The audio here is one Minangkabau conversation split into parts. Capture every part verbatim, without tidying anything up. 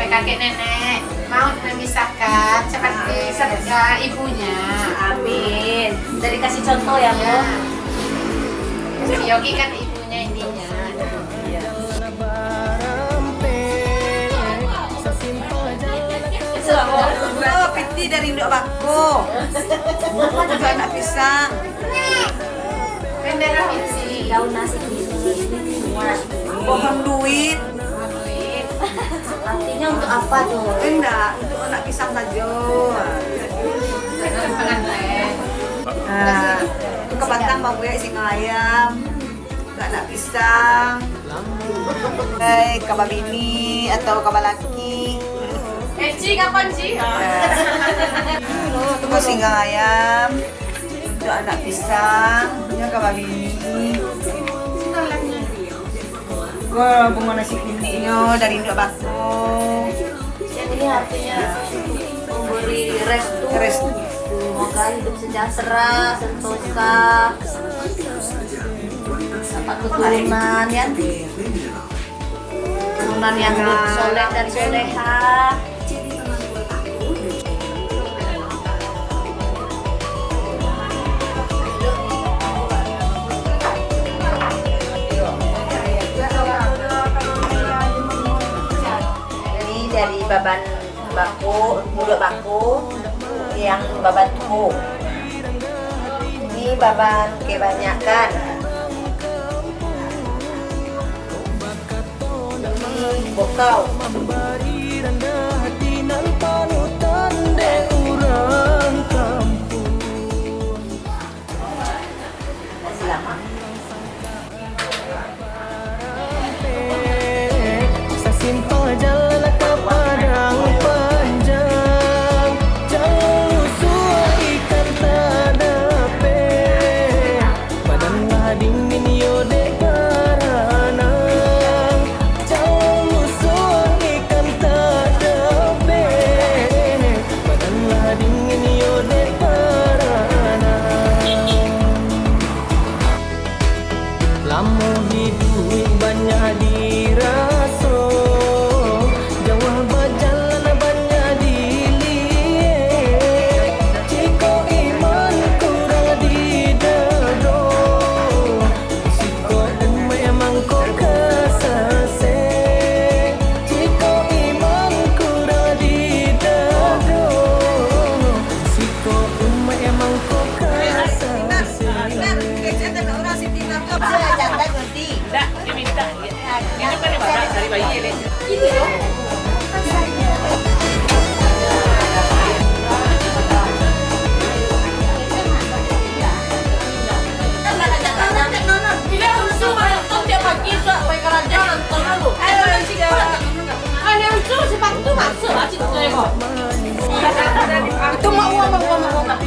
Kakek nenek mau memisahkan seperti sabda ibunya. Amin. Jadi kasih contoh ya, Bu. Ya. Si Yogi kan ibunya ininya. Iya. Oh, pitih dari induak bako. Untuk anak pisang. Bendera Fiji. Daun nasi putih. Pohon duit. Pohon duit. Artinya untuk apa tuh? Indak, untuk anak pisang sajo. Nah, itu ka batang babuek singa ayam. Ka anak pisang. Hei, ka babini atau ka balaki. Eh, Ci, kapan, Ci? Nah. Itu singa ayam. Untuk anak pisang, nyo ka babini. Ko bungo nasi kuningnyo dari induak bako. Ini artinya memberi restu. Restu. Semoga hidup sejahtera, sentosa, dapat keturunan, ya. Keturunan yang soleh dan soleha. Ini dari baban bako, muluik bako, yang baban tuo. Ini baban kebanyakan. Ini bokau. Sasimpang jalan ka Padang Panjang, jalun lusuak ikan tadapek. Badan lah dingin yo dek paranang, jalun lusuak ikan tadapek. Badan lah dingin yo dek paranang. Lamo hiduik banyak diraso, jauah bajalan banyak diliek. Jikok iman kurang di dado, siko umaik mangko ka sasek. Jikok iman kurang di dado, siko umaik mangko ka sasek. Itu mau uang, mau uang, mau uang.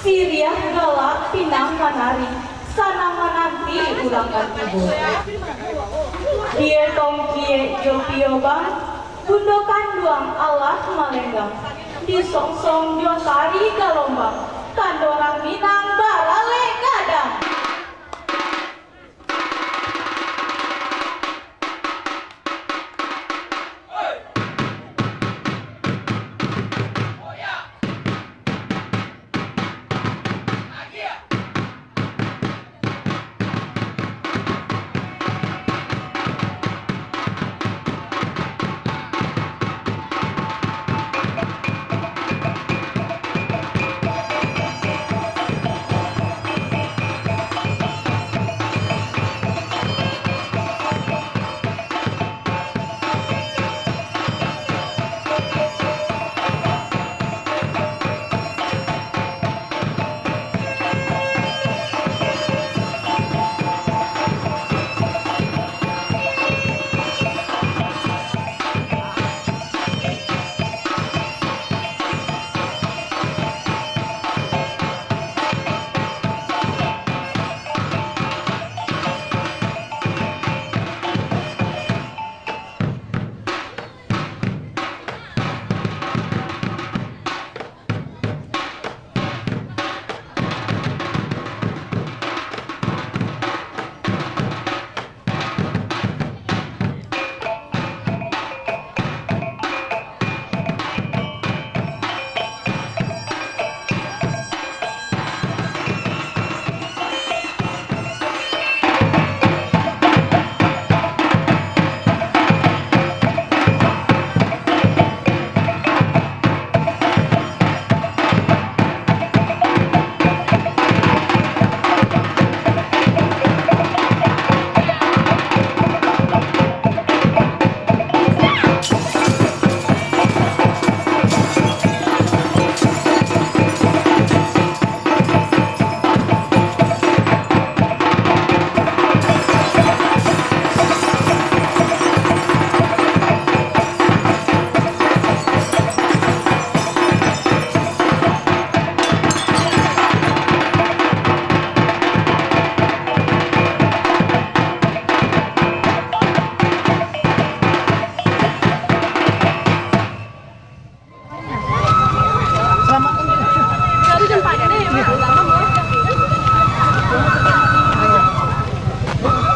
Siriah galak pinang manari, sanang mananti urang ka tibo. Dietong kiek jo piobang, bundo kanduang alah malenggang. Disongsong jo tari galombang, tando urang Minang baralek gadang.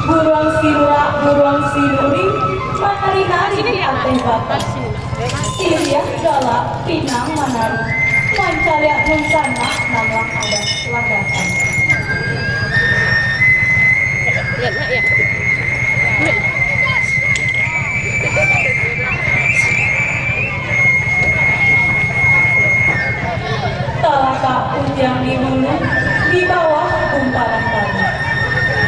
Buruang siluak, buruang siluring, manari-nari di ateh batu. Siriah galak pinang manari, mancaliak dunsanak nan lah ada lah datang. Talatak Ujang di hulu, di bawah gumpalan tali.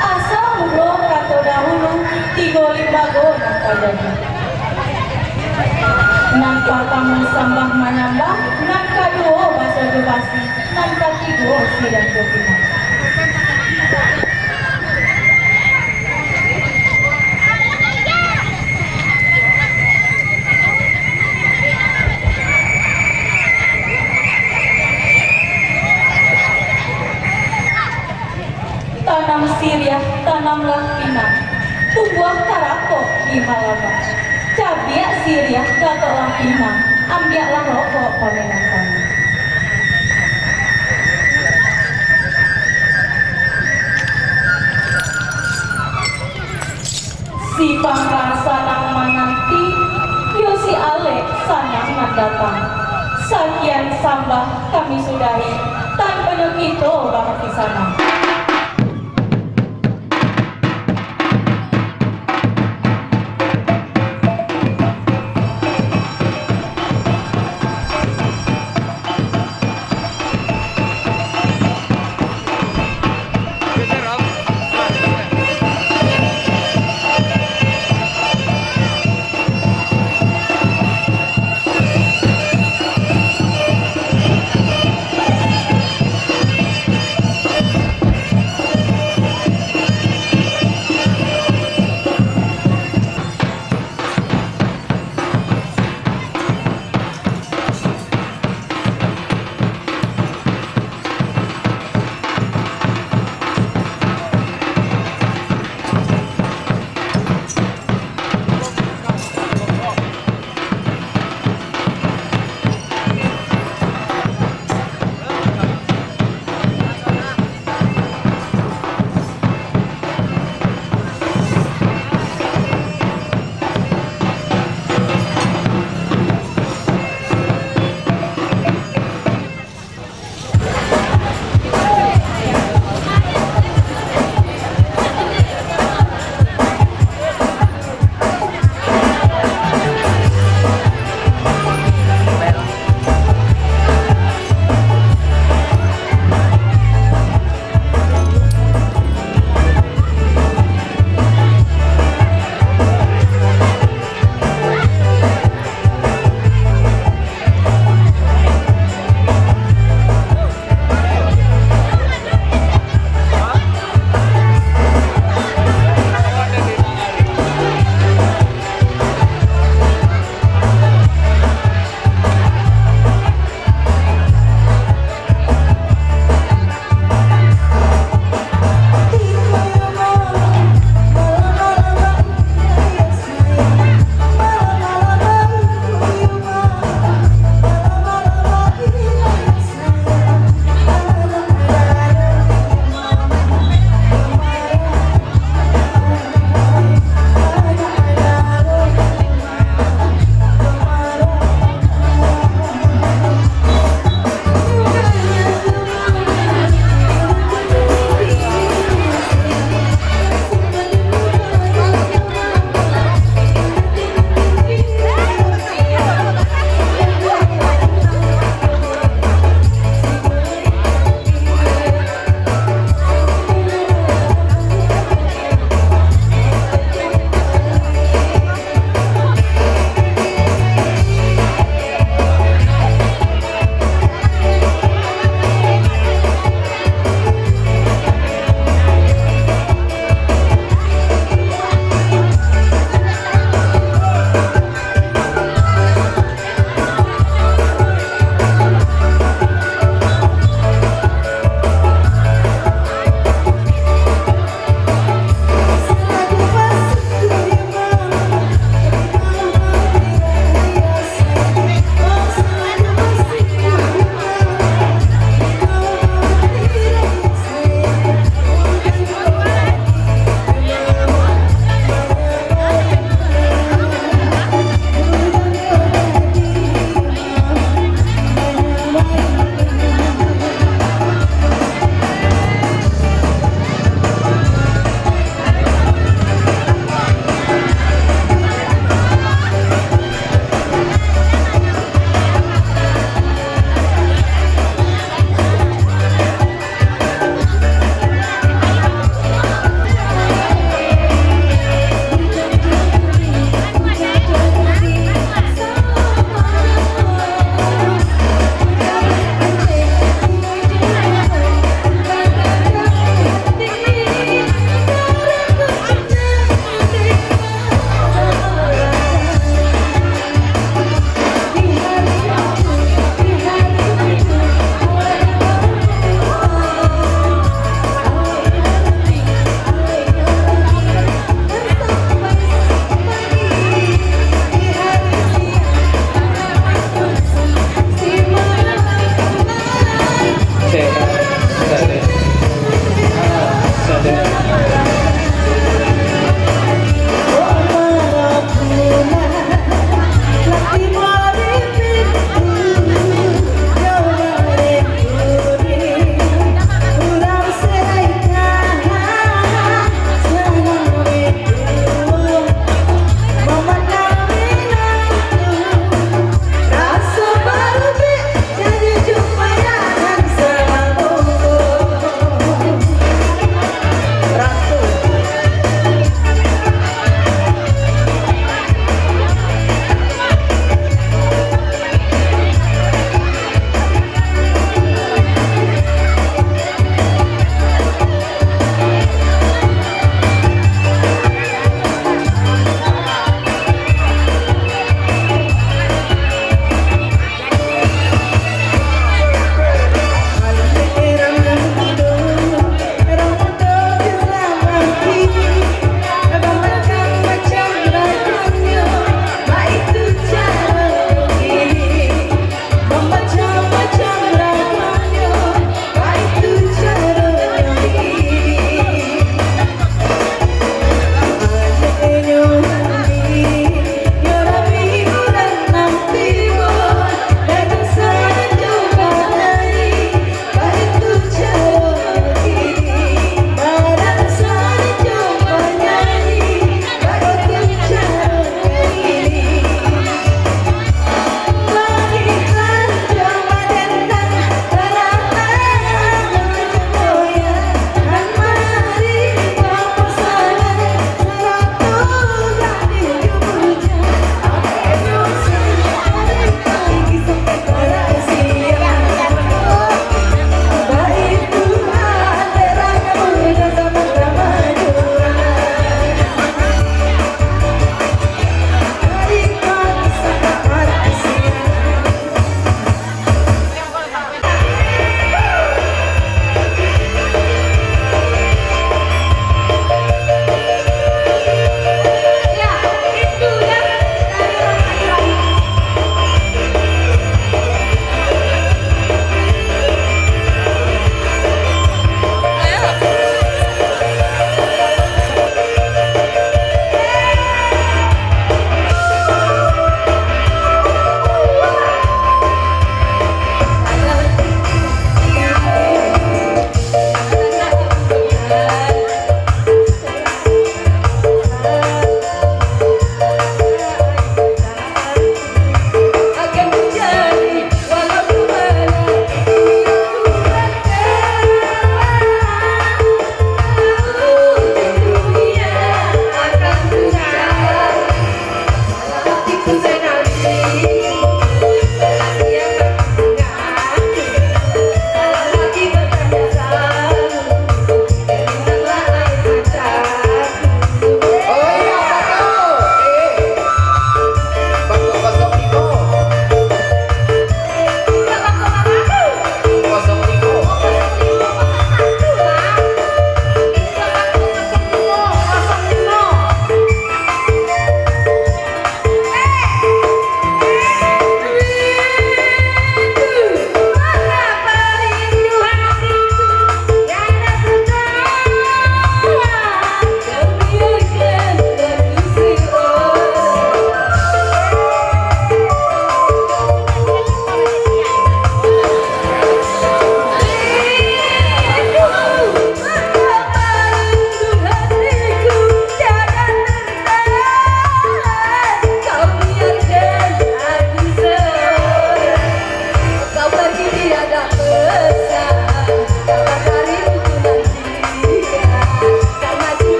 Asa mulo kato dahulu, tigo limbago nan tajadi. Nan partamo sambah manyambah, nan kaduo baso jo basi, nan katigo siriah jo pinang. Tanam siriah, tanamlah pinang, tumbuah tarakok di halaman. Cabiak siriah, gatoklah pinang, ambiaklah rokok pamenan kami. Si Pangka sanang mananti, yo si Alek sanang mandatang. Sakian sambah kami sudahi, tan panyakito bahati sanang.